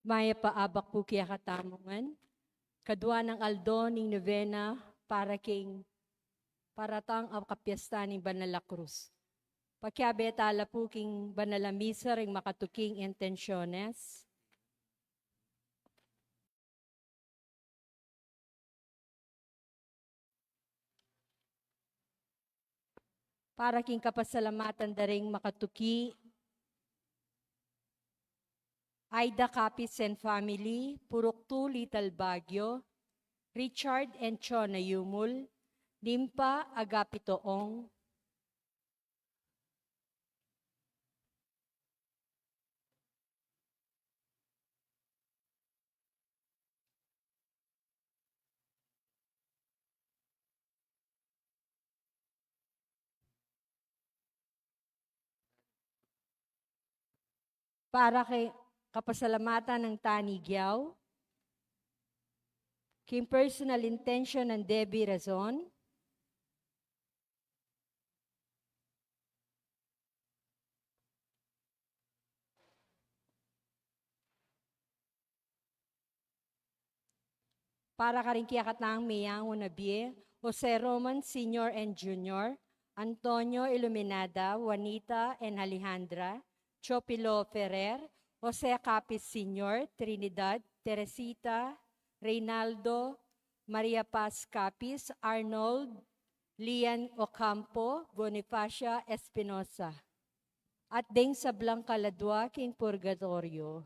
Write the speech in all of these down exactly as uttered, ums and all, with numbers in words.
Mayap a abak pu kekatamu ngan. Kadua nang aldo ning novena para king, para tang a kapiesta ning Banal a Krus. Pakiabe tala pu king Banal a Misa ring makatuking intensiones. Para king kapasalamatan da ring makatuki, Aida Capiz and family, Puruktu Little Baguio, Richard and Chona Yumul, Limpa Agapito Ong, para kay kapasalamatan nang Tani Giao, king personal intention nang Debbie Razon, para karing kekatang meyangu na bie, Jose Roman Senior and Junior, Antonio Iluminada, Juanita and Alejandra, Chopilo Ferrer, Jose Capiz Senior, Trinidad, Teresita, Reynaldo, Maria Paz Capiz, Arnold, Lian Ocampo, Bonifacia Espinosa, at deng sablang kaladua king purgatorio.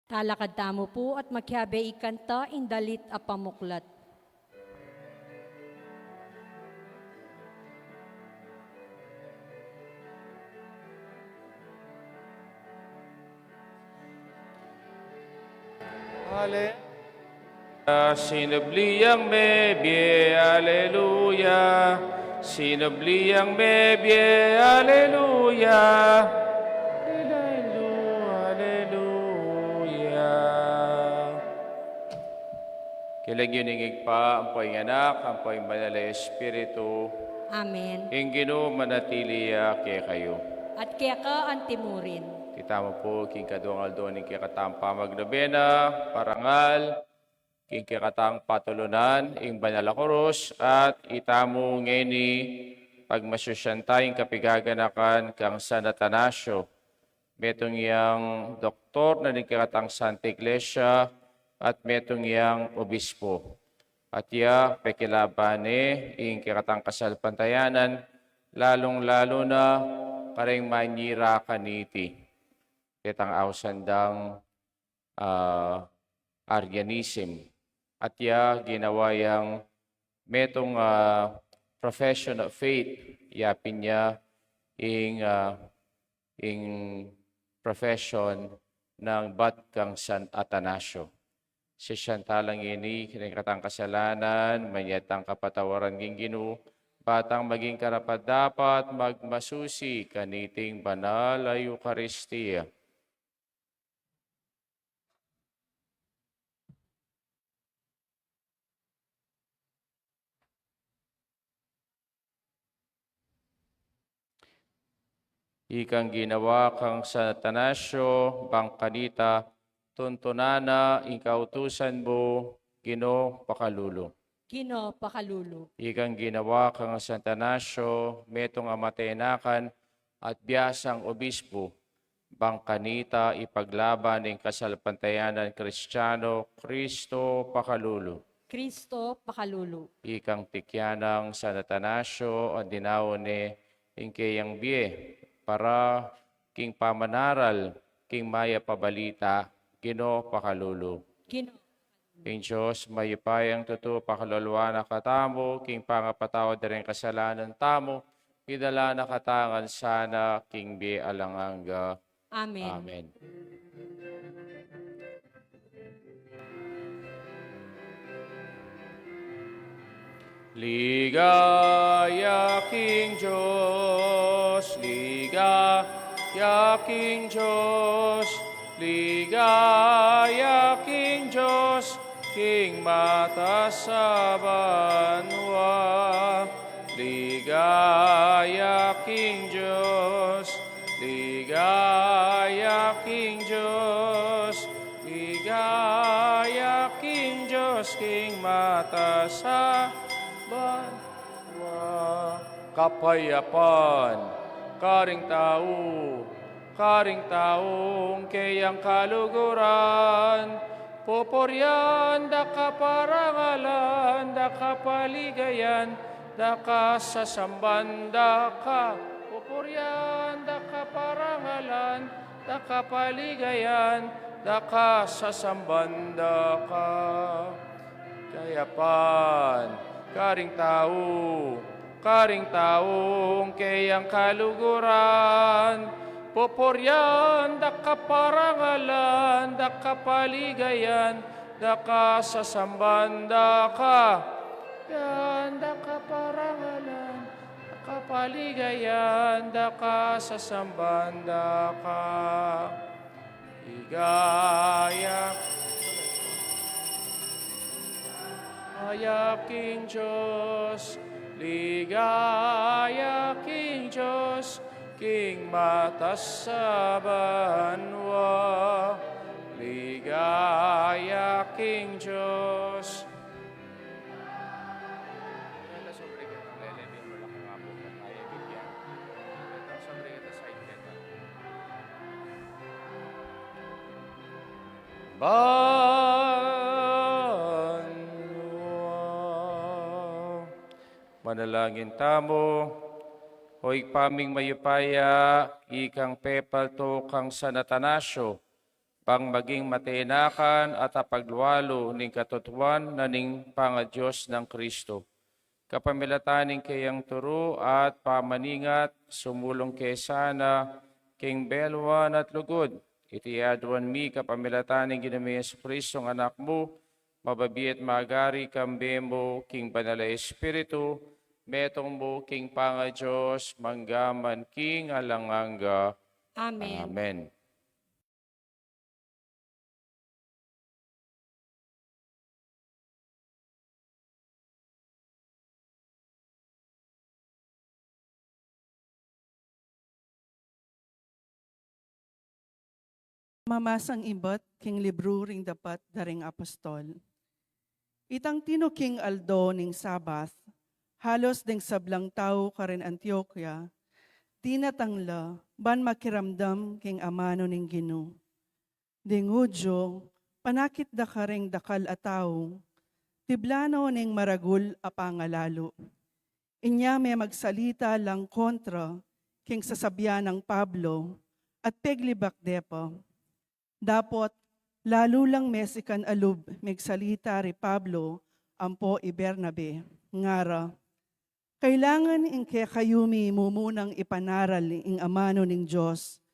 Talakad tamu pu at makiabe ikanta ing dalit a pamuklat. Ale- Sinubli yang mebie, aleluya. Sinubli yang mebie, aleluya. Aleluya, aleluya. Lagyu ning Ibpa, ampo ing Anak, ampo ing Banal a Espiritu. Amen. Ing Ginu manatili ya kekayu. At keka antimurin. Kitamu pu king kaduang aldo ning kekatang pamagnobena, parangal king kekatang patulunan ing banal a kurus, at itamu ngeni pagmasusyan ta ing kapigaganakan kang San Atanasio. Metung yang doktor na ning kekatang Santa Iglesia, at metung yang obispo. At ya pekilaban ne ing kekatang kasalpantayanan, lalung-lalu na kareng manyira kaniti. Ketang ausan dang, ah, Arianism. At ya ginawa yang metung, ah, profession of faith, yapin ya ing, ah, ing profession nang bat kang San Atanasio. Sisian ta la ngeni ing katang kasalanan, manyatang kapatawaran king Ginu, ba tang maging karapat-dapat magmasusi kaniting banal a Eukaristia. Ikang ginawa kang San Atanasio, bang kanita tuntunan na ing kautusan mu, Ginu pakalulu. Ginu pakalulu. Ikang ginawa kang San Atanasio, metung a matenakan at biasang obispo, bang kanita ipaglaban ing kasalpantayanan Kristiano, Kristo pakalulu. Kristo pakalulu. Ikang tikyan nang San Atanasio, andinaun ne ing keyang bie para king pamanaral king mayap a balita, Ginu pakalulu. Ginu. Ing Dios mayupayang tutu pakaluluan na katamu king pangapatawad da ring kasalanan tamu, idala na katamu ngan sana king bie alang angga. Amen. Amen. Ligaya king Dios, ligaya king Dios, ligaya king Dios, king matas a banua. Ligaya king Dios, ligaya king Dios, ligaya king Dios, king matas a banua. Kapayapan karing tau, karing taung keyang kaluguran, pupurian da ka, parangalan da ka, paligayan da ka, sasamban da ka, pupurian da ka, parangalan da ka, paligayan da ka, sasamban da ka. Kayapan karing tau, karing taung keyang kaluguran, pupurian da ka, parangalan da ka, paligayan da ka, sasamban da ka. Yan da ka, parangalan da ka, paligayan da ka, sasamban da ka. Ligaya, ligaya king Dios, ligaya king Dios, king matas a banua. Ligaya king Dios. Banua. Manalangin tamu. O Ibpa ming mayupaya, ikang pepaltu kang San Atanasio, bang maging matenakan at apaglualu ning katutuan na ning pangaDios nang Kristo. Kapamilatan ning keyang turu at pamaningat, sumulung ke sana king beluan at lugud. Iti aduan mi kapamilatan ning Ginu ming Jesucristo, ing Anak mu, mabibie at magari kambe mu king Banal a Espiritu, metung mu king pangaDios, mangga man king alang angga. Amen. Amen. Pamamasang ibat king libru ring Dapat da ring Apostol. Itang tinuking aldo ning Sabat, halos deng sablang tau karin Antiokia, dinatang la ban makiramdam king amanu ning Ginu. Deng Judio, panakit da karing dakal a tau, tiblan no ning maragul a pangalalu. Inya me magsalita lang kontra king sasabian nang Pablo at peglibak de pa. Dapot, lalu lang mesikan a lub megsalita ri Pablo ampo i Bernabe, ngara, kailangan ing kekayu mi mumunang ipanaral ing amanu ning Dios.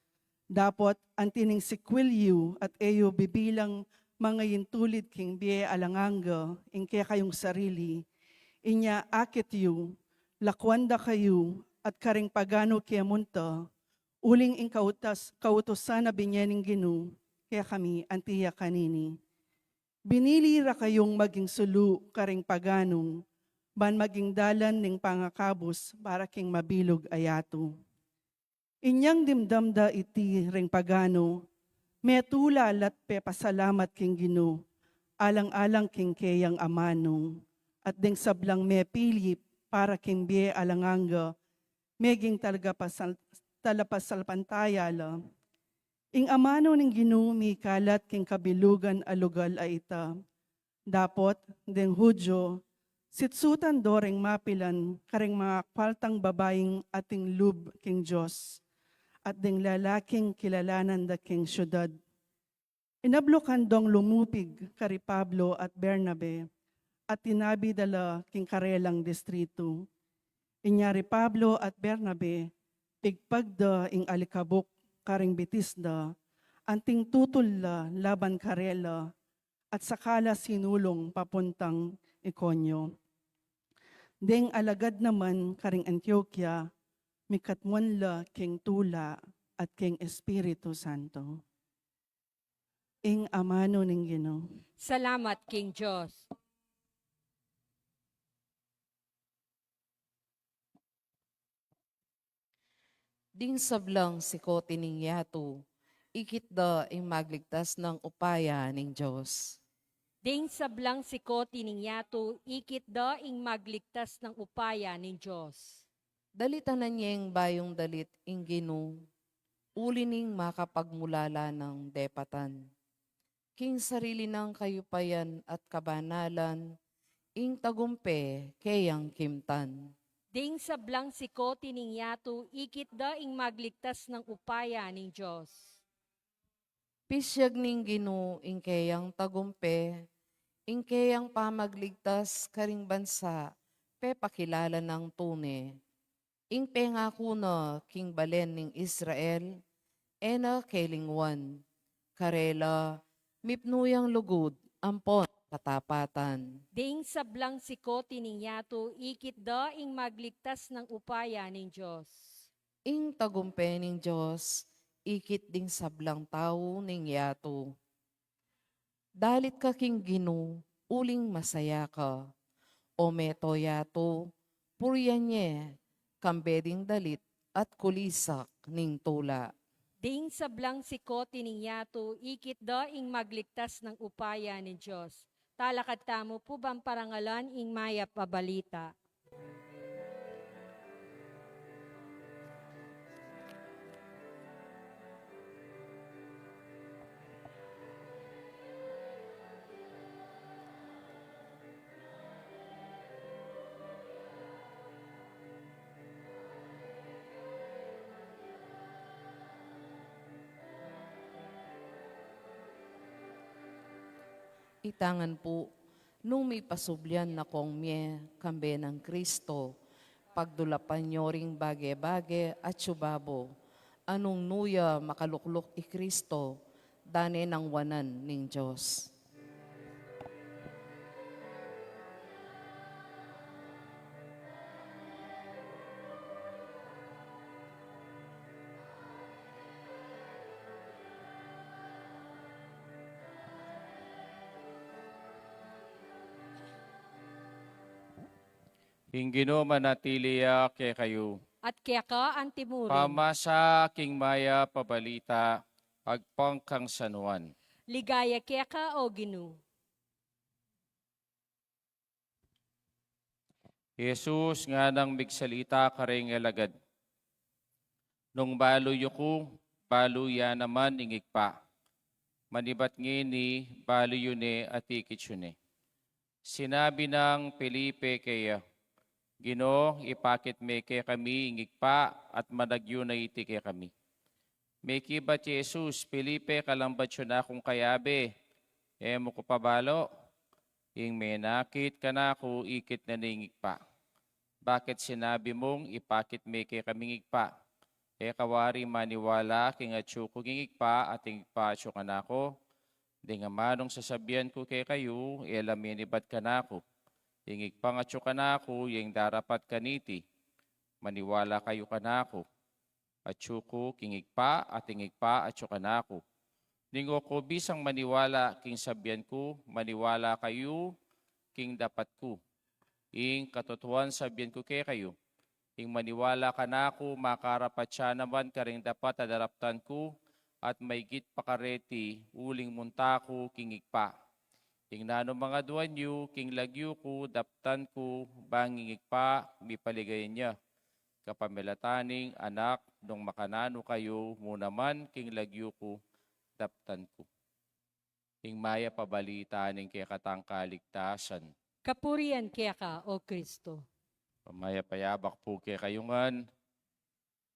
Dapot anti ning sikwil yu at e yu bibilang mangayintulid king bie alang angga ing kekayung sarili, inya akit yu, lakuan da kayu at karing paganu ke munta, uling ing kautas, kautusan a binye ning Ginu kekami anti ya kanini. Binili ra kayung maging sulu karing paganu, ban maging dalan ning pangakabus para king mabilug a yatu. Inyang dimdam da iti ring paganu, metula la't pepasalamat king Ginu, alang-alang king keyang amanu, at deng sablang mepili para king bie alang angga, meging talaga pasal-, talapasalpantaya la. Ing amanu ning Ginu mikalat king kabilugan a lugal a ita. Dapot, deng Judio, sitsutan do ring mapilan karing mga kwaltang babaing ating lub king Dios, at deng lalaking kilalanan da king siudad. Inablukan dong lumupig kari Pablo at Bernabe, at tinabi da la king karelang distritu. Inya ri Pablo at Bernabe, pigpag da ing alikabuk karing bitis da, anting tutul la laban karela, at saka la sinulung papuntang Iconio. Deng alagad naman karing Antiokia, mikatmuan la king tula at king Espiritu Santo. Ing amanu ning Ginu. Salamat king Dios. Ding sablang sikoti ning yatu, ikit da ing magligtas nang upaya ning Dios. Ding sablang sikoti ning yatu, ikit da ing magligtas nang upaya ning Dios. Dalitanan yeng bayung dalit ing Ginu, uli ning makapagmulala nang depatan. King sarili nang kayupayan at kabanalan, ing tagumpe keyang kimtan. Ding sablang sikoti ning yatu, ikit da ing magligtas nang upaya ning Dios. Pisiag ning Ginu ing keyang tagumpe, ing keyang pamagligtas karing bansa, pepakilala nang tune. Ing pengaku na king balen ning Israel, e na kelingwan. Karela, mipnu yang lugud ampon katapatan. Ding sablang sikoti ning yatu, ikit da ing magligtas nang upaya ning Dios. Ing tagumpe ning Dios, ikit ding sablang tau ning yatu. Dalit ka king Ginu, uling masaya ka. O meto yatu, purian ye, kambe ding dalit at kulisak ning tula. Ding sablang sikoti ning yatu, ikit da ing magligtas nang upaya ning Dios. Talakad tamu pu ban parangalan ing mayap a balita. Ita ngan pu, nung mipasublian na kong mie kambe nang Kristo, pagdulapan yo ring bage-bage atyu babo, a nung nu ya makalukluk i Kristo, dane nang wanan ning Dios. Ing Ginu manatili ya kekayu. At keka antimurin. Pamasa king mayap a balita Agpang kang San Juan. Ligaya keka, o Ginu. Jesus nganang migsalita kareng alagad, "Nung balu yu ku, balu ya naman ing Ibpa. Manibat ngeni, balu yu ne at ikit yu ne." Sinabi nang Felipe keya, "Ginu, ipakit me kekami ing Ibpa at managyu na iti kekami." Mekibat i Jesus, "Felipe, kalambat yu na kung kayabe, e mu ku pa balu? Ing menakit kanaku, ikit na ne ing Ibpa. Bakit sinabi mung, 'Ipakit me kekami ing Ibpa'? E ka wari maniwala king atyu ku king Ibpa at ing Ibpa atyu kanaku? Deng amanung sasabian ku kekayu, e la menibat kanaku. Ing Ibpang atyu kanaku, ya ing darapat kaniti. Maniwala kayu kanaku. Atyu ku king Ibpa at ing Ibpa atyu kanaku. Ning o ku bisang maniwala king sabian ku, maniwala kayu king dapat ku. Ing katutuan sabian ku kekayu, ing maniwala kanaku, makarapat ya naman karing dapat a daraptan ku, at maigit pa kareti, uling munta ku king Ibpa. Ing nanu mang aduan yu king lagyu ku, daptan ku, bang ing Ibpa mipaligayan ya, kapamilatan ning Anak. Nung makananu kayu mu naman king lagyu ku, daptan ku." Ing mayap a balita ning kekatang kaligtasan. Kapurian keka, o Kristo. Mayap a yabak pu kekayu ngan.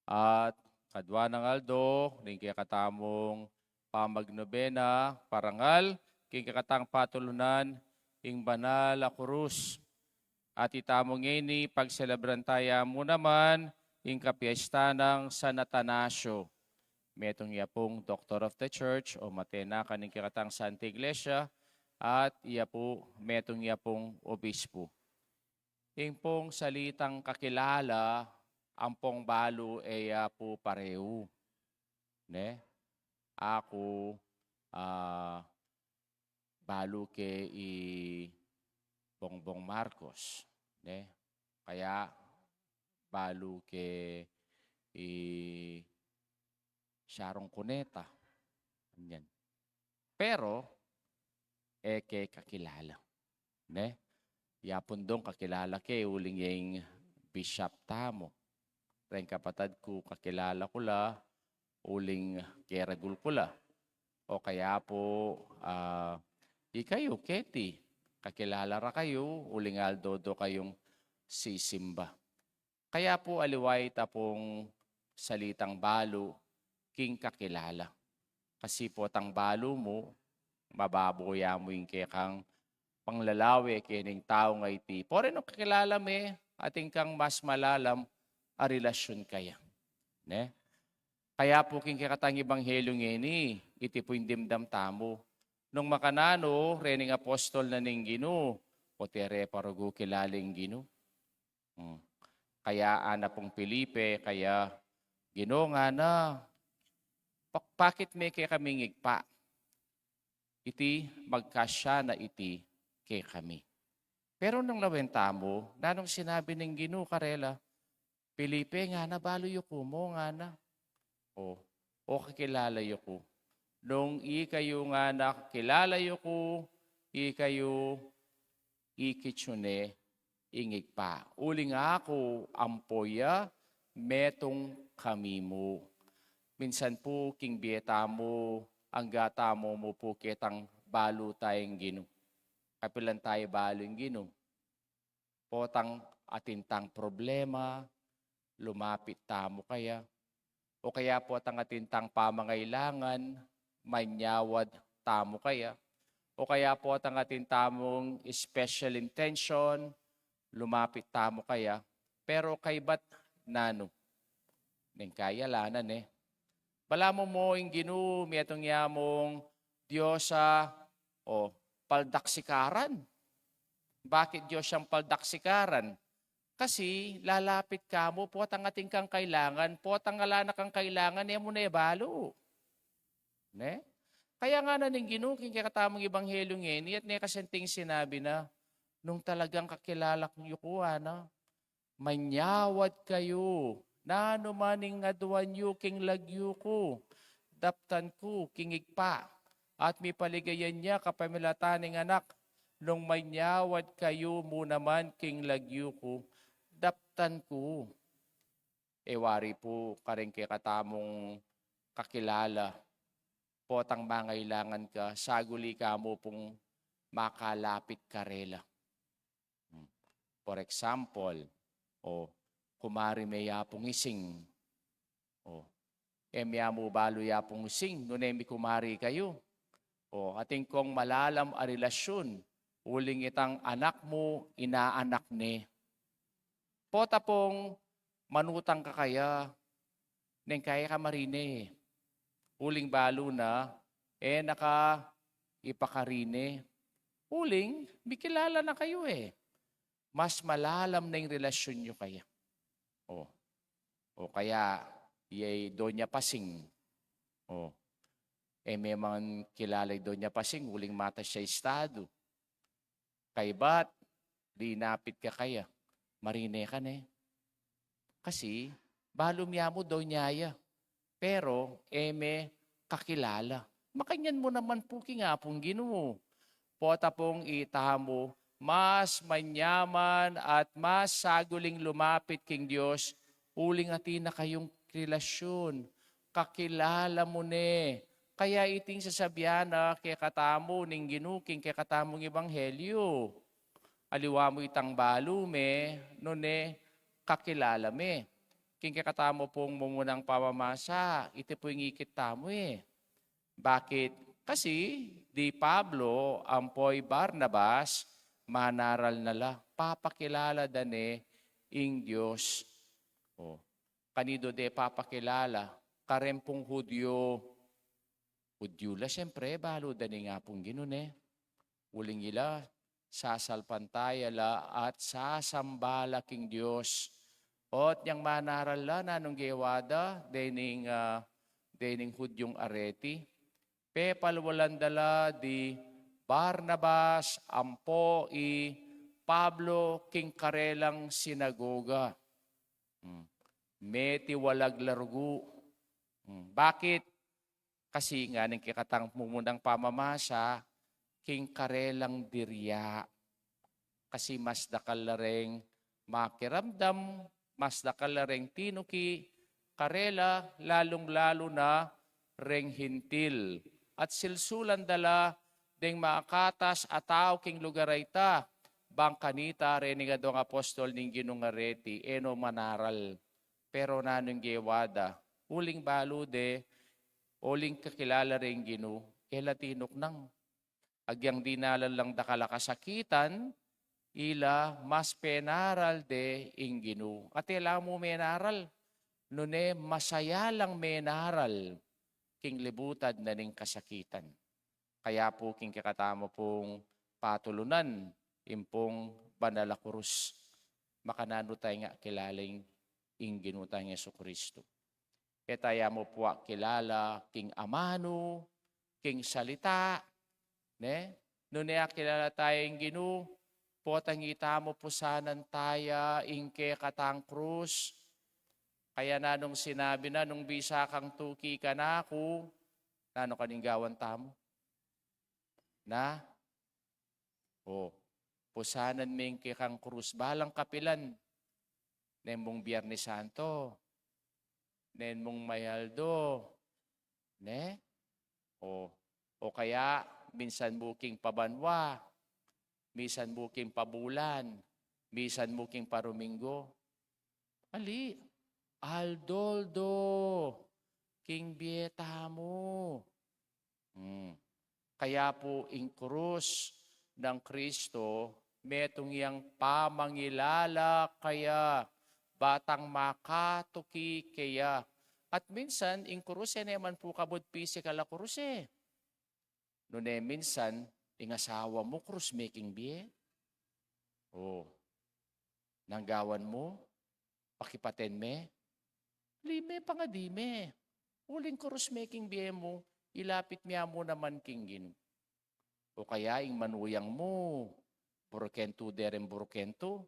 At kadua nang aldo ning kekatamung pamagnobena, parangal king kekatang patulunan, ing banal a kurus. At itamu ngeni, pagselebran taya mu naman ing kapiesta nang San Atanasio. Metung ya pung Doctor of the Church, o matenakan ning kekatang Santa Iglesia, at iya pu, metung ya pung obispo. Ing pung salitang kakilala ampong balu, e ya pu pareu, ne? Aku, ah, balu ke i Bongbong Marcos, ne? Kaya balu ke i Sharon Cuneta. Yan. Pero, e ke kakilala, ne? Ya pun dong kakilala ke uling ya ing bishop tamu. Reng kapatad ku, kakilala ku la uling keragul ku la. O kaya pu, ah, ikayu keti, kakilala ra kayu uling aldo-aldo kayung sisimba. Kaya pu aliwa ita pung salitang balu king kakilala. Kasi potang balu mu, mababo ya mu ing kekang panglalawe kening taung iti. Pero nung kakilala me, atin kang mas malalam a relasyun kaya. Ne? Kaya pu king kekatang ebanghelyu ngeni, iti pu ing dimdam tamu. Nung makananu, rening apostol na ning Ginu, o tere pa rugu kilala ing Ginu. Hmm. Kaya ana pung Felipe, kaya, "Ginu," ngana, "pak-, pakit me kekami ing Ibpa. Iti, magkasya na iti kekami." Pero nung lawen tamu, nanung sinabi ning Ginu karela, "Felipe," ngana, "balu yu ku mu?" ngana. "O, o kakilala yu ku. Nung ikayu," ngana, "kilala yu ku, ikayu ikit yu ne ing Ibpa. Uling aku ampo ya, metung kami mu." Minsan pu king bie tamu, angga tamu mu pu ketang balu taya ing Ginu. Kapilan taya balu ing Ginu? Potang atin tang problema, lumapit tamu kaya. O kaya potang atin tang pamangailangan, manyawad tamu kaya. O kaya potang atin tamung special intention, lumapit tamu kaya. Pero kaybat nanu? Neng kaya la na, ne? Balamu mu ing Ginu, metung ya mung Dios a, o, paldaksikaran. Bakit Dios yang paldaksikaran? Kasi lalapit ka mu, potang atin kang kailangan, potang ala na kang kailangan, e mu ne balu. Ne? Kaya ngana ning Ginu king kekatamung ebanghelyu ngeni, at ne kasi atin sinabi na, "Nung talagang kakilala yu ku, ana, manyawad kayu. Nanu man ing aduan yu king lagyu ku, daptan ku king Ibpa, at mipaligayan ya kapamilatan ning Anak. Nung manyawad kayu mu naman king lagyu ku, daptan ku. E wari pu kareng kekatamung kakilala, potang mangailangan ka, saguli ka mu pung makalapit karela. Hmm. For example, o, kumari me ya pung ising. O, e me ya mu balu ya pung ising, nune mikumari kayu. O, atin kong malalam a relasyun, uling itang anak mu, inaanak ne. Pota pung manutang ka kaya, neng kaya ka marine. Uling balu na, e na ka ipakarine. Uling, mikilala na kayu e. Mas malalam na ing relasyun yu kaya. O. O kaya, iyay Doña Pasing. O. E me man kilala i Doña Pasing, uling matas ya estadu. Kaybat, linapit ka kaya. Marine ka ne. Kasi, balu me ya mu Doña ya. Pero, e me kakilala. Makanyan mu naman pu king Apung Ginu. Pota pung itamu, mas manyaman at mas saguling lumapit king Dios, uling atin na kayung relasyun, kakilala mu ne. Kaya iting sasabian na kekatamu ning Ginu king kekatamung ebanghelyu. Aliwa mu itang balu me, nune kakilala me. King kekatamu pung mumunang pamamasa, iti pu ing ikit tamu e. Bakit? Kasi di Pablo ampo i Barnabas, manaral na la, papakilala da ne ing Dios. O, kanido de papakilala? Kareng pung Hudyo. Hudyo la, siyempre, balu da ne ing Apung Ginu ne. Uling ila, sasalpantaya la at sasamba la king Dios. Ot nyang manaral la, nanung gewa da, dening, ah, dening Hudyung areti, pepalwalan da la di Barnabas ampo i Pablo king karelang sinagoga. Hmm. Metiwalag la rugu. Hmm. Bakit? Kasi ngana ning kekatang mumunang pamamasa, king karelang dirya. Kasi mas dakal la reng makiramdam, mas dakal la reng tinuki karela, lalung-lalu na reng Hentil. At silsulan da la deng makatas a tau king lugar a ita, bang kanita rening adwang apostol ning Ginung areti, e no manaral. Pero nanung gewa da? Uling balu de, uling kakilala reng Ginu, e la tinuknang. Agyang dinalan lang dakal a kasakitan, ila mas penaral de ing Ginu. At e la mu menaral, nune masaya lang menaral king libutad na ning kasakitan. Kaya pu king kekatamu pung patulunan, ing pung banal a kurus. Makananu taya nga kilala ing Ginu tang Jesucristo? E taya mu pu kilala king amanu, king salita, ne? Nune akilala taya ing Ginu, potang itamu pusanan taya ing kekatang krus. Kaya nanung sinabi na, nung bisa kang tuki kanaku, nanu kaning gawan tamu? Na? O, pusanan me ing kekang krus, balang kapilan. Neng mung Biernes Santo, neng mung mayaldo, ne? O, o kaya, minsan mu king pabanwa, minsan mu king pabulan, minsan mu king paruminggo. Ali, aldo-aldo king bie tamu. Hmm. Kaya pu ing krus nang Kristo, metung yang pamangilala kaya, batang makatuki keya. At minsan, ing krus, e ne man pu kabud pisikal a krus e. Nune minsan, ing asawa mu, krus me king bie. O, nanu gawan mu, pakipaten me? Lime, pangadi me. Uling krus me king bie mu, ilapit me mu naman king Ginu. O kaya ing manuyang mu, burkento de ring burkento.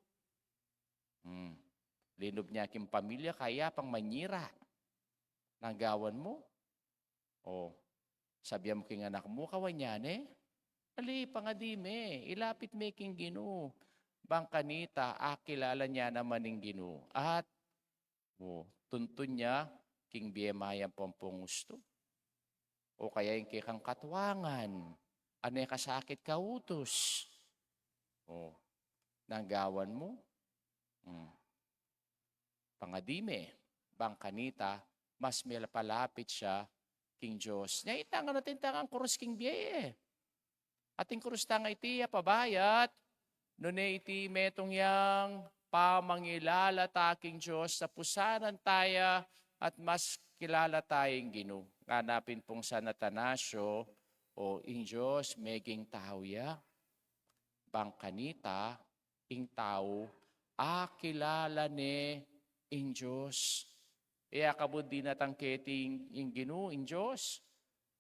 Hmm. Linub ne king pamilya, kaya pang manyira. Nanu gawan mu? O, sabyan mu king anak mu, kawan ya ne? Ali, pangadi me, ilapit me king Ginu. Bang kanita, akilala ne naman ing Ginu. At, o, tuntun ya king bie mayap ampong ustu. O kaya ing kekang katuangan, ane kasakit kautus. O, nanu ing gawan mu? Hmm. Pangadi me, bang kanita, mas mapalapit ya king Dios. Nya, ita ngan atin tang kurus king bie e. Atin kurus tang iti, a pabayat, nune iti metung yang pamangilala ta king Dios, napusanan taya at mas kilala taya ing Ginu. Ngana pin pung San Atanasio, o, ing Dios meging tau ya. Bang kanita, ing tau, akilala ne ing Dios. E, akabud dinatang keti ing, ing Ginu, ing Dios.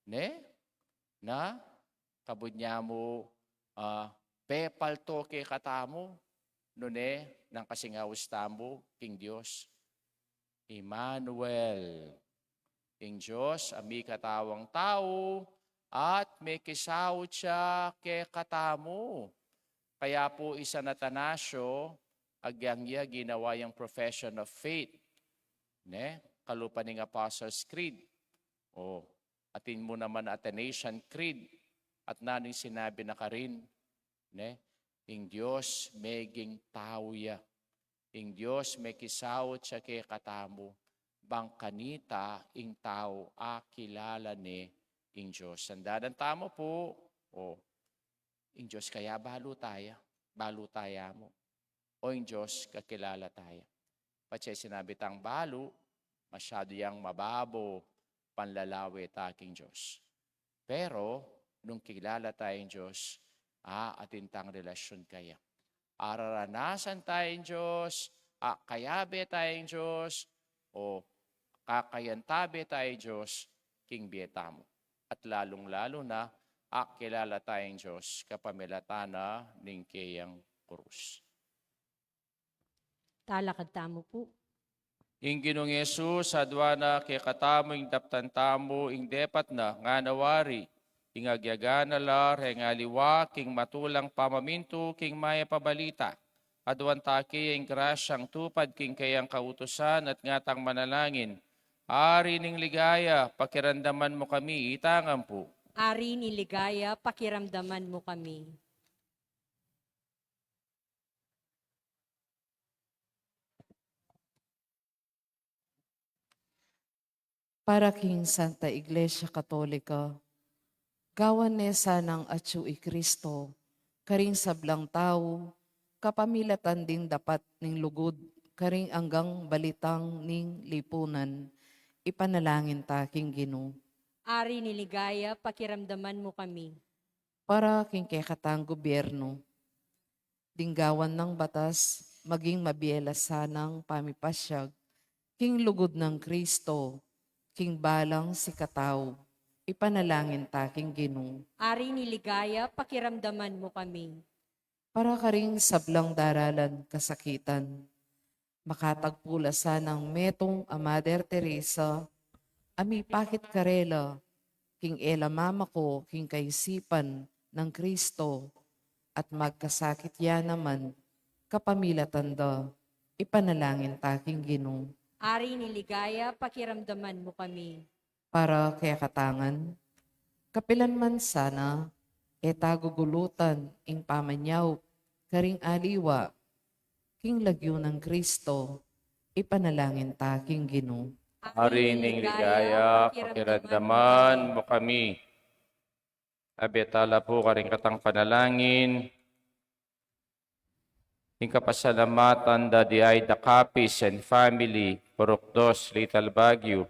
Ne? Na, kabud nya mu, a, pepalto kekatamu, nune, nung kasing aus tamu king Dios. Emmanuel, ing Dios a mikatawang tau, at mekisaut ya kekatamu. Kaya pu i San Atanasio, agyang ya ginawa yang Profession of Faith, ne? Kalupa ning Apostles' Creed. O, atin mu naman Athanasian Creed. At nanu ing sinabi na karin, ne? Ing Dios meging tau ya. Ing Dios mekisaut ya kekatamu. Bang kanita, ing tau akilala ne ing Dios. Sandanan tamu pu, o, ing Dios kaya balu taya, balu taya mu. O ing Dios kakilala taya. Patse sinabi tang balu, masyadu yang mababo panlalawe ta king Dios. Pero, nung kilala ta ing Dios, a, atin tang relasyun kaya. Araranasan ta ing Dios, a, kayabe ta ing Dios, o, kakayan ta be ta ing Dios king bie tamu. At lalung-lalu na, akilala ta ing Dios kapamilatan na ning keyang kurus. Talakad tamu pu. Ing Ginung Jesus, aduan na kekatamu ing daptan tamu, ing depat na, ngana wari, ing agyaga na la reng aliwa king matulang pamamintu king mayap a balita. Aduan ta keya ing grasyang tupad king keyang kautusan at ngatang manalangin, Ari ning ligaya, pakiramdaman mu kami, ita ngan pu. Ari ning ligaya, pakiramdaman mu kami. Para king Santa Iglesia Katolika, gawan ne sanang atyu i Kristo karing sablang tau, kapamilatan ding dapat ning lugud karing anggang balitang ning lipunan, ipanalangin ta king Ginu. Ari ning ligaya, pakiramdaman mu kami. Para king kekatang gubyernu, ding gawan nang batas, maging mabie la sanang pamipasyag king lugud nang Kristo, king balang sikatau, ipanalangin ta king Ginu. Ari ning ligaya, pakiramdaman mu kami. Para karing sablang daralan kasakitan, makatagpu la sanang metung a Mother Teresa, a mipakit karela, king e la mamako king kaisipan nang Kristo, at magkasakit ya naman kapamilatan da, ipanalangin ta king Ginu. Ari ning ligaya, pakiramdaman mu kami. Para kekatang ngan, kapilan man sana, e ta gugulutan ing pamanyaup karing aliwa, king lagyu nang Kristo, ipanalangin ta king Ginu. Ari ning ligaya, pakiramdaman mu kami. Abe tala pu karing katang panalangin, ing kapasalamatan da di Aida Capiz and family, Purok Dos, Little Baguio,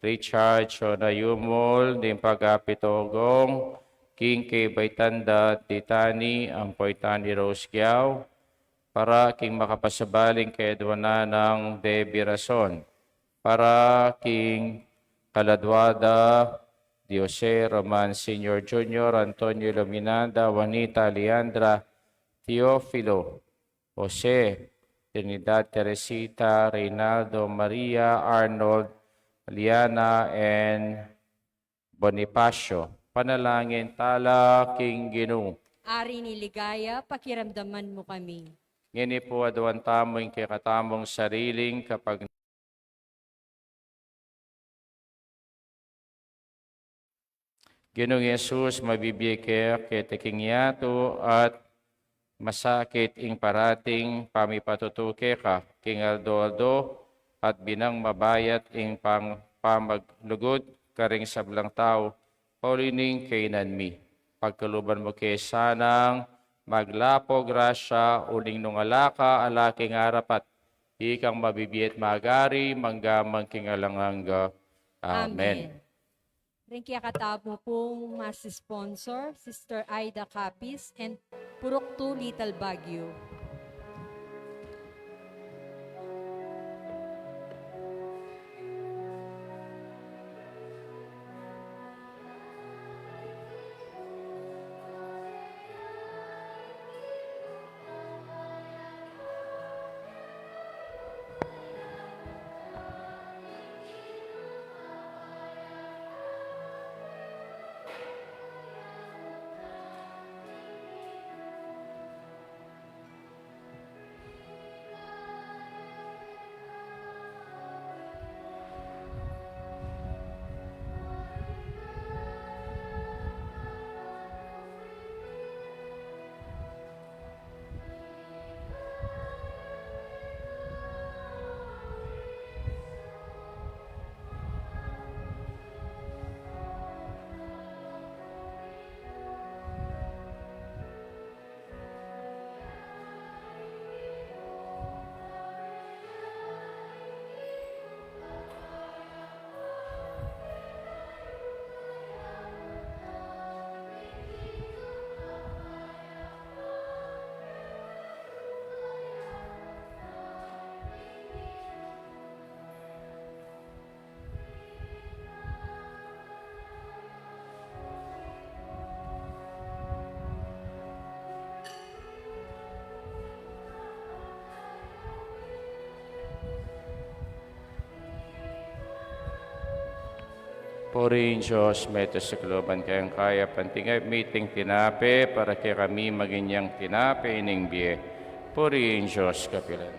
Richard Chona Yumul, ding pagapit ogong, king kebaitan da di Tani, ampo i Tani Rose Giao, para king makapasabaling keduanan nang Debbie Rason, para king kaladua da di Jose Roman Senior Junior, Antonio Iluminada, Juanita Leandra, Teofilo, Jose, Trinidad Teresita, Reynaldo, Maria, Arnold, Liana, and Bonifacio. Panalangin tala king Ginu. Ari ning ligaya, pakiramdaman mu kami. Ngeni pu aduan tamu ing kekatamung sariling kapag Ginung Jesus, mabibie ke keti king yatu at masakit ing parating pamipatutu keka king aldo-aldo at binang mabayat ing pang-, pamaglugud karing sablang tau, pauli ning kainan mi. Pagkaluban mu ke sanang maglapo grasya uling nung ala ka, ala king arapat, ikang mabibie at magari mangga man king alang angga. Amen. Amen. Ring kekatamung pung mass sponsor, Sister Aida Capis and Purok two Little Baguio. Purihin Dios, meto sa kaluban kayang kaya pantingap mi iting tinape, para kekami maging yang tinape ning bie. Purihin Dios kapilan.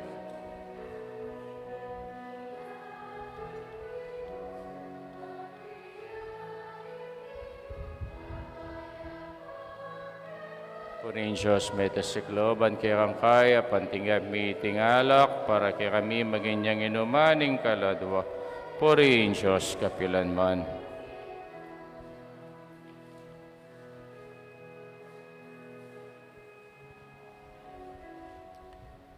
Purihin Dios, meto sa kaluban kekang kaya pantingap mi iting alak, para kekami maging yang inuman ning kaladwa. Purihin Dios kapilan man.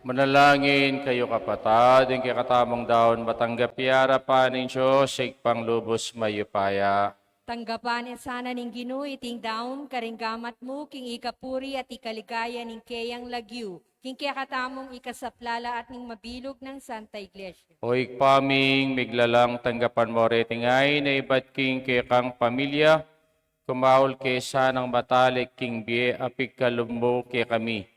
Manalangin kayu, kapatad, ing kekatamung daun matanggap ya king arapan ning Dios, Ibpang lubus mayupaya. Tanggapan na sana ning Ginu iting daun karing gamat mu, king ikapuri at ikaligaya ning keyang lagyu, king kekatamung ikasaplala at ning mabilug nang Santa Iglesia. O Ibpa ming miglalang, tanggapan mu reting ain a ibat king kekang pamilya, kumaul ke sanang matalik king bie a pigkalub mu kekami.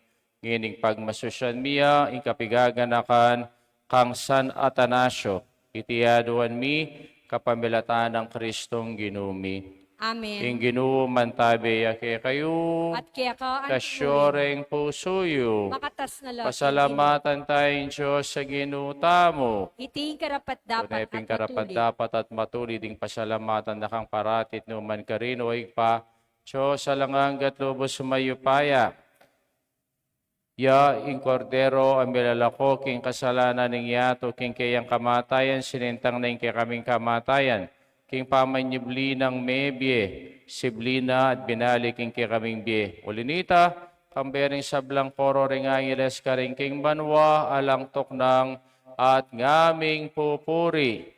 Ngening pagmasusyan mi ya ing kapigaganakan kang San Atanasio, iti aduan mi kapamilatan nang Kristong Ginu mi. Amen. Ing Ginu mantabe ya kekayu. At keka naman. Ikasyu ring pusu yu. Makatas na lub king Ginu. Pasalamatan taya ing Dios a Ginu tamu. Iti ing karapat-dapat at matulid. Tune pin karapat-dapat at matulid ing pasalamatan da kang parati at nu man karin, O Ibpa, Dios a alang angga at lubus mayupaya. Ya ing Kordero a milalako king kasalanan ning yatu, king keyang kamatayan sinintang na ing kekaming kamatayan, king pamanyubli nang mebie, sibli na at binalik ing kekaming bie. Uli nita, kambe ring sablang koro ring angeles karin king banua, alang tuknang at ngaming pupuri.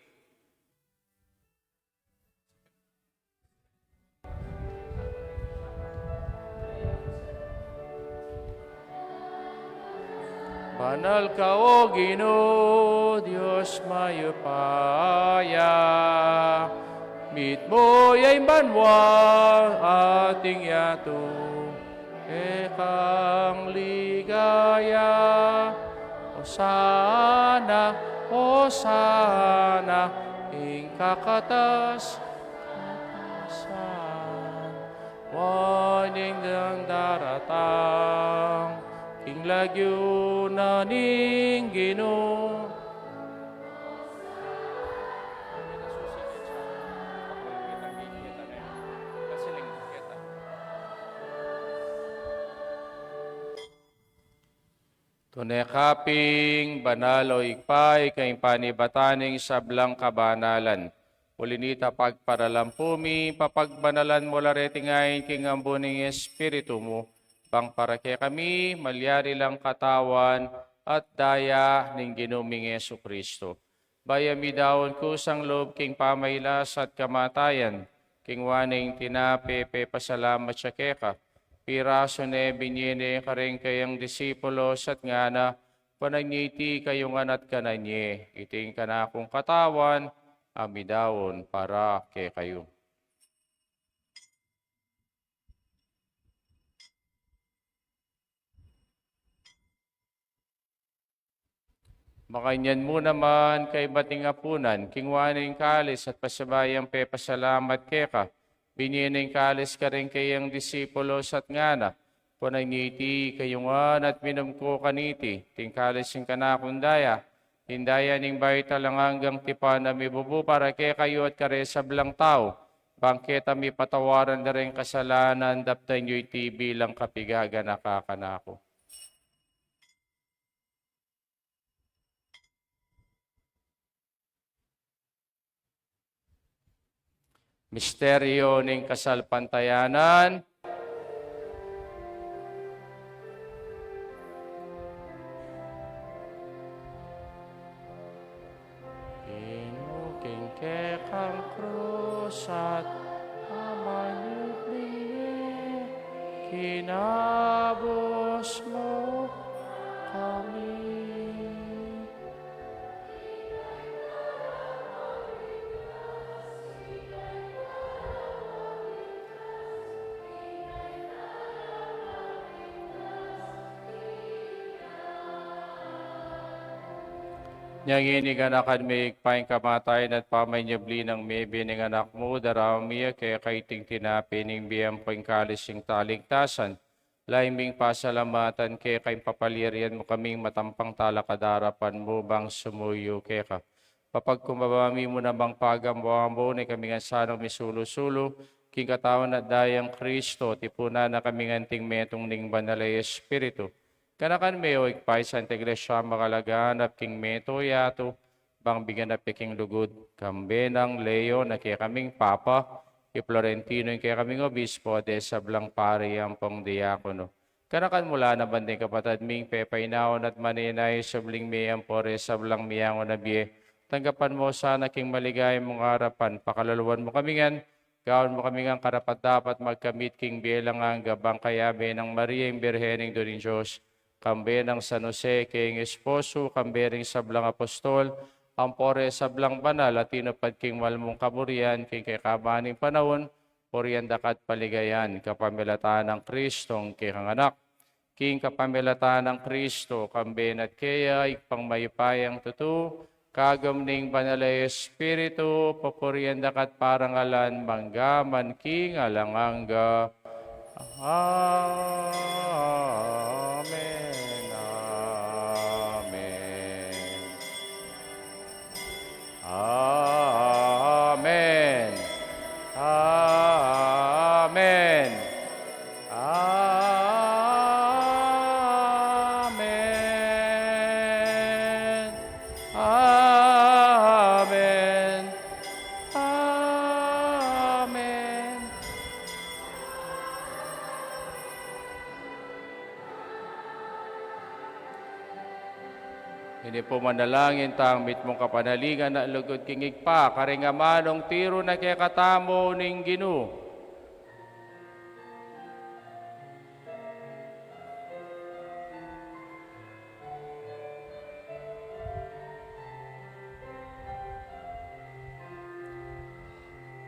Banal ka, O Ginu, Dios mayupaya, mitmu ya ing banua at ing yatu. Kekang ligaya. Osana, Osana, ing kakatas, kakatas Waning daratang king lagyu na ning Ginu. Tune ka pin banal, o Ibpa, ika ing panibatan ning sablang kabanalan. Uli na nita, pagparalampu mi, papagbanalan mu la reti ngeni king ambun ning Espiritu mu, bang para kekami malyari lang katawan at daya ning Ginu ming Jesu Kristo. Bayu mi daun kusang lub king pamailas at kamatayan, kinua ne ing tinape, pepasalamat ya keka, pirasu ne, binie ne kareng kayang disipulos at ngana: Kunan ye iti kayu ngan at kanan ye, iti ing kanakung katawan, a midaun para kekayu. Makanyan mu naman kaybat ning apunan, kinua ne ing kalis at pasibayu yang pepasalamat keka, binie ne ing kalis kareng kayang disipulos at ngana: Kunan ye iti kayu ngan at minum kayu kaniti, iti ing kalis ning kanakung daya, ing daya ning bayu at alang anggang tipan, a mibubu para kekayu at kareng sablang tau, bang keta mipatawaran la reng kasalanan. Daptan yu iti bilang kapigaganaka kanaku. Misteryu ning kasalpantayanan. Inuk ing kekang krus at pamanyubli, kinabus mu kami. Nya ngeni ganakan me, Ibpa, ing kamatayan at pamanyubli nang mebie ning Anak mu, daraun mi ya keka iting tinape ning bie ampo ing kalis ning kaligtasan. Lalu ming pasalamatan keka ing papalyarian mu kaming matampang talakad king arapan mu bang sumuyu keka. Papagkumbaba mi mu namang pagamu-amu, nung ikami ngan sanang misulu-sulu king katawan at daya nang Kristo, tipunan na kami ngan anting metung ning Banal a Espiritu. Ganakan me, o Ibpa, ing Santa Iglesia ming makalaganap king mabilug a yatu, bang bigyan na pe king lugud, kambe nang Leo a kekaming Papa, i Florentino a kekaming Obispo, at ding sablang pari ampong diakono. Ganakan mu la naman ding kapatad ming pepainawa at manenaya, subling mie ampo ding sablang meangu na bie. Tanggapan mu la sana king maligaya mung arapan, pakaluluan mu kami ngan, gawan mu kami ngan karapat-dapat magkamit king bie alang angga, bang kayabe nang Maria, ing Birhen Indu ning Dios, kambe nang San Jose a kayang esposo, kambe ring sablang apostol, ampo ding sablang banal a tinupad king mal mung kaburian king kekaban ning panaun, purian da ka at paligayan, kapamilatan nang Kristong kekang Anak. King kapamilatan nang Kristo, kambe na at keya, Ibpang mayupayang tutu, kagum ning Banal a Espiritu, pupurian da ka at parangalan, mangga man king alang angga. Amen. Amen. Amen. Amen. Amen. Amen. Amen. Ini pu manalangin tang mitmung kapanalingan at lugud king Ibpa, karing amanung tiru na kekatamu ning Ginu.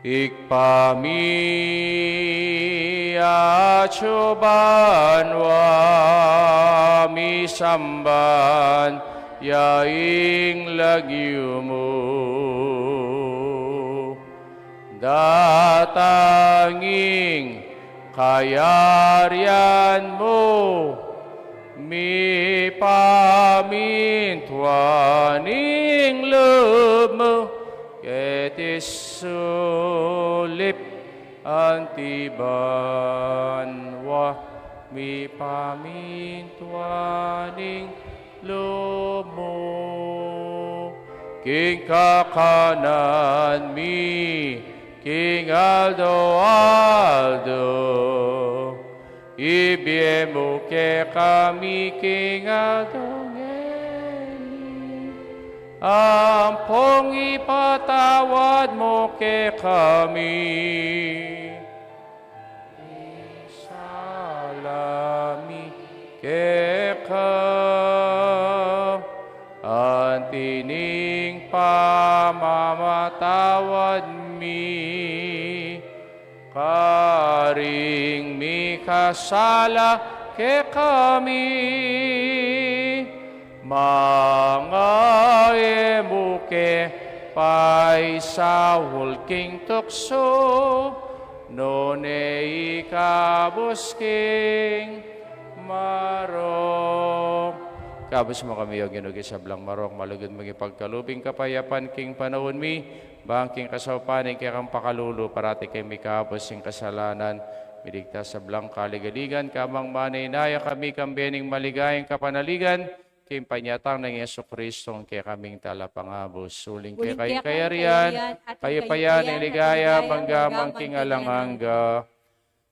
Ibpa mi, atsu ka banua, misamban ya ing lagyu mu. Datang ing kayarian mu, mipamintuan ing lub mu, keti sulip anti banua, mipamintuan ing lub mu. King kakanan mi king aldo-aldo, ibie mu kekami king aldo ngeni. Ampong ipatawad mu kekami ing sala mi keka, anti ning pamamatawad mi karing mikasala kekami. Manga e mu ke paisaul king tuksu, nune ikabus king marok. Ikabus mu kami, O Ginu, king sablang marok, malugud mung ipagkalub ing kapayapan king panaun mi, bang king kasaupan ning kekang pakalulu, parati keng mikabus ing kasalanan, miligtas sablang kaligaligan, kamang manenaya kami kang bie ning maligayang kapanaligan, king panyatang nang Jesucristo, ing kekaming Talapangabus. Uling keka ing kayarian, kayupayan, ing ligaya, mangga man king alang angga.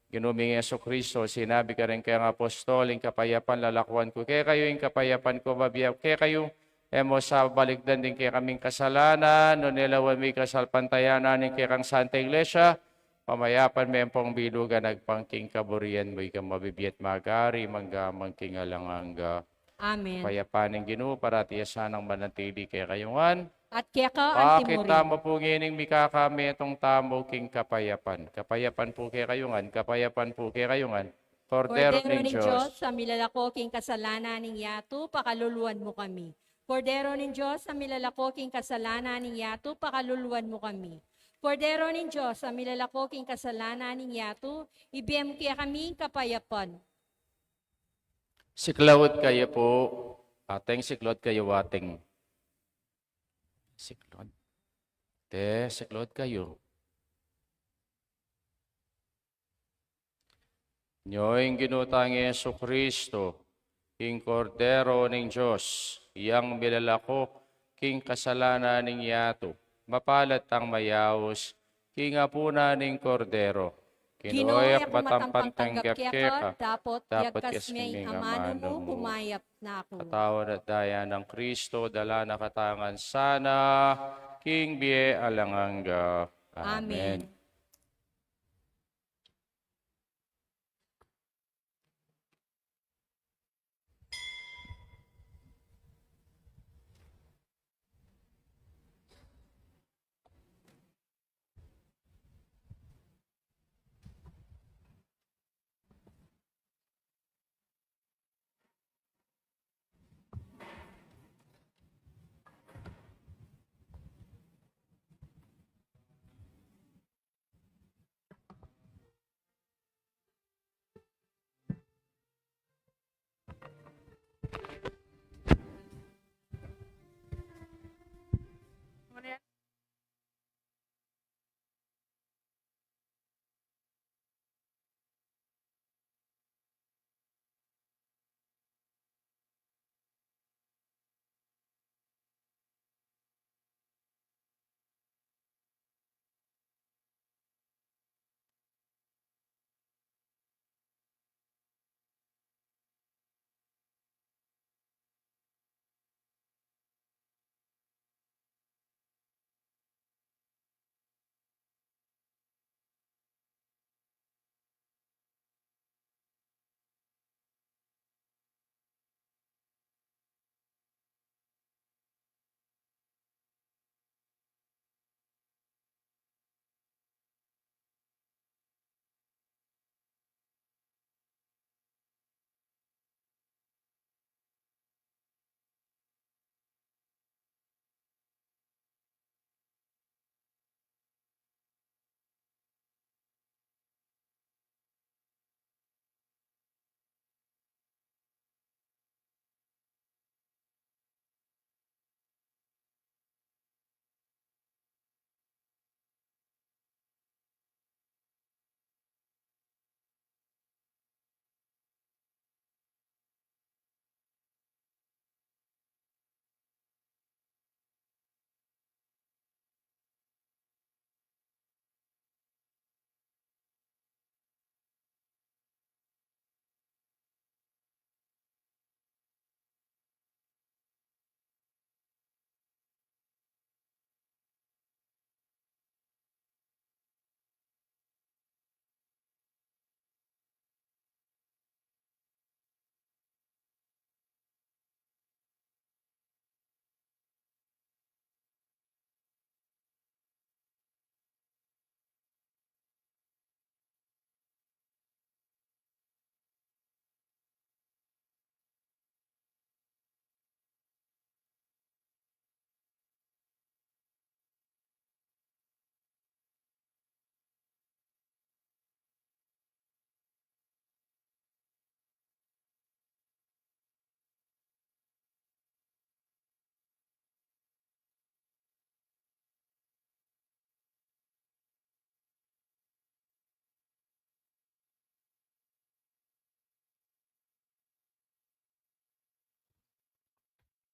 Ginu ming Jesucristo, sinabi mu karing kekang apostol, ing kapayapan lalakwan ku kekayu, ing kapayapan ku bibie ku kekayu. E mu sa balikdan ding kekaming kasalanan, nune lawan mu ing kasalpantayanan ning kekang Santa Iglesia, pamayapan me ampong bilugan agpang king kaburian mu, ika mabibie at magari, mangga man king alang angga. Amen. Kapayapan ning Ginu, parati ya sanang manatili kekayu ngan. At keka anti mu rin. Pakit tamu pu ngening mikakametung tamu king kapayapan. Kapayapan pu kekayu ngan, kapayapan pu kekayu ngan. Kordero ning Dios, a milalako king kasalanan ning yatu, pakaluluan mu kami. Kordero ning Dios, a milalako king kasalanan ning yatu, pakaluluan mu kami. Kordero ning Dios, a milalako king kasalanan ning yatu, ibie mu kekami ing kapayapan. Siklaud kayu pu, ating siklaud kayu, ating siklaud. Te, siklaud kayu. Nyo ing Ginu tang Jesucristo, ing Kordero ning Dios, yang milalako king kasalanan ning yatu. Mapalad tang mayaus king apunan ning Kordero. Ginu, e ku matampang tanggap keka, dapot yagkas me ing amanu mu, kumayap na ku. Katawan at daya nang Kristo, dala na katamu ngan sana king bie alang angga. Amen. Amen.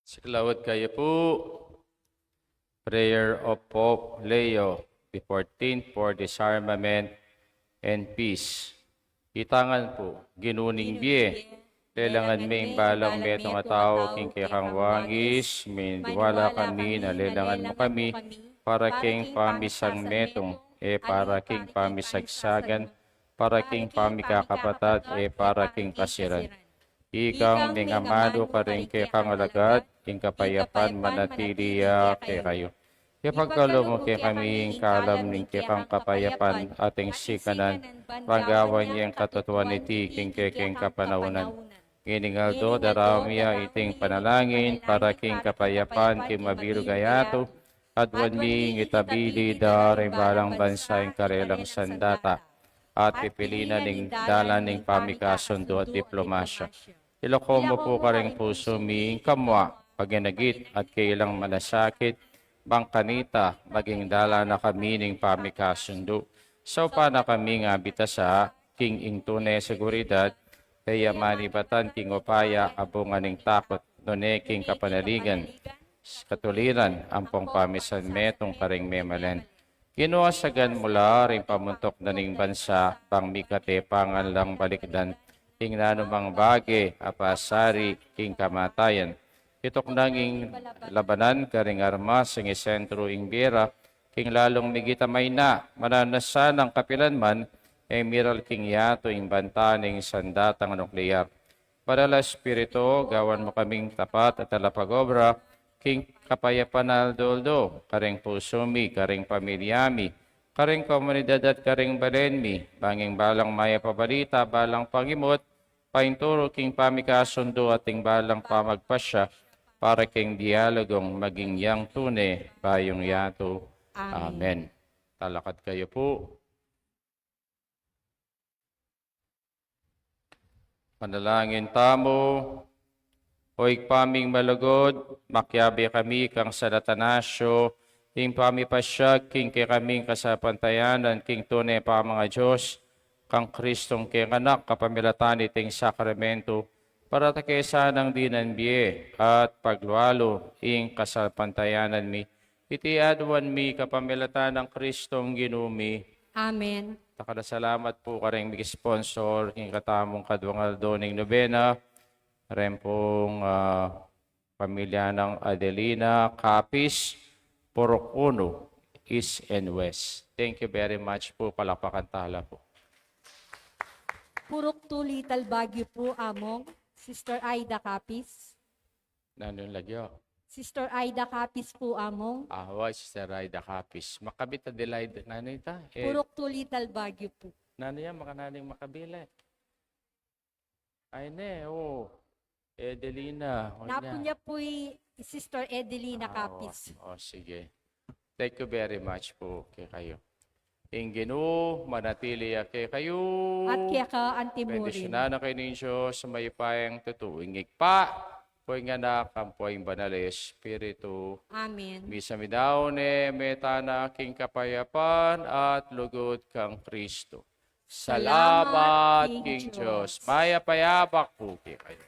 Siklaud kayu pu. Prayer of Pope Leo the fourteenth for disarmament and peace. Itangan pu, Ginu ning bie, lelangan me ing balang metung a tau king kekang wangis, miniwala kami na lelangan mu kami para king pamisang metung, e para king pamisagsagan, para king pamikakapatad, e para king kasiran. Ikang mengamanu karing kekang alagad, ing kapayapan manatili ya kekayu. Ipagkalub mu kekami ing kalam ning kekang kapayapan at ing sikanan, panggawan ya ing katutuan niti king kekeng kapanaunan. Ngening aldo darame mi iting panalangin para king kapayapan king mabilug a yatu, aduan mi ing itabilid da ring balang bansa ing karelang sandata at pipilinan ing dalan ning pamikasundu at diplomasya. Ilako mu pu karing pusu mi ing kamua, paginagit at kailang manasakit, bang kanita maging dalan na kami ning pamikasundu. Saupan na kami king abitasa king ing tune seguridad, e ya manibatan king upaya a bunga ning takut, nune king kapanaligan, katuliran ampong pamisan metung karing memalen. Ginu, asagan mu la ring pamuntuk na ning bansa, bang mikatepangan lang balikdan ing nanumang bage a pasari king kamatayan. Ituknang ing labanan karing armas ing isentru ing bie ra, king lalung migit a mayna, mananu na sanang kapilan man, e miral king yatu ing banta ning sandatang nukleyar. Banal a Espiritu, gawan mu kaming tapat a talapag-obra king kapayapan aldo-aldo, karing pusu mi, karing pamilya mi, karing komunidad at karing balen mi, bang ing balang mayap a balita, balang pangimut, painturu king pamikasundu at ing balang pamagpasya, para king dialogong maging yang tune bayung yatu. Amen. Amen. Talakad kayu pu. Manalangin tamu. O Ibpa ming malugud, makiabe kami kang san Atanasio, ing pamipasyag king kekaming kasalpantayanan king tune pamangadios, kang Kristong keng Anak, kapamilatan niting sakramento, para ta ke sanang dinan bie at paglualu ing kasalpantayanan mi. Iti aduan mi kapamilatan nang Kristong Ginu mi. Amen. Dakal a salamat pu karing mig-sponsor king katamung kaduang aldo ning nobena, ren pung, ah, pamilya nang Adelina Capiz, Purok Uno, East and West. Thank you very much pu, palakpakan tala pu. Purok Two, Little Baguio pu, Among, Sister Aida Capiz. Nanu ing lagyu? Sister Aida Capiz pu, Among. Ah, wa, Sister Aida Capiz. Makabit, Adelaide, nanu ita? Eh, Purok Two, Little Baguio pu. Nanu ya, makananu ing makabit? Ay, ne, o. Edelina, o, Napu nya. Nya pu i Sister Edelina Capiz. Ah, o, o, sige. Thank you very much pu kekayu. Ing Ginu manatili ya kekayu. At keka anti mu rin. Bendisyunan na kayu ning Dios a mayupayang tutu, ing Ibpa, ampo ing Anak, ampo ing Banal a Espiritu. Amen. Misa mi daun ne, mete tana king kapayapan at lugud kang Kristo. Salamat king Dios. Mayap a yabak pu kekayu.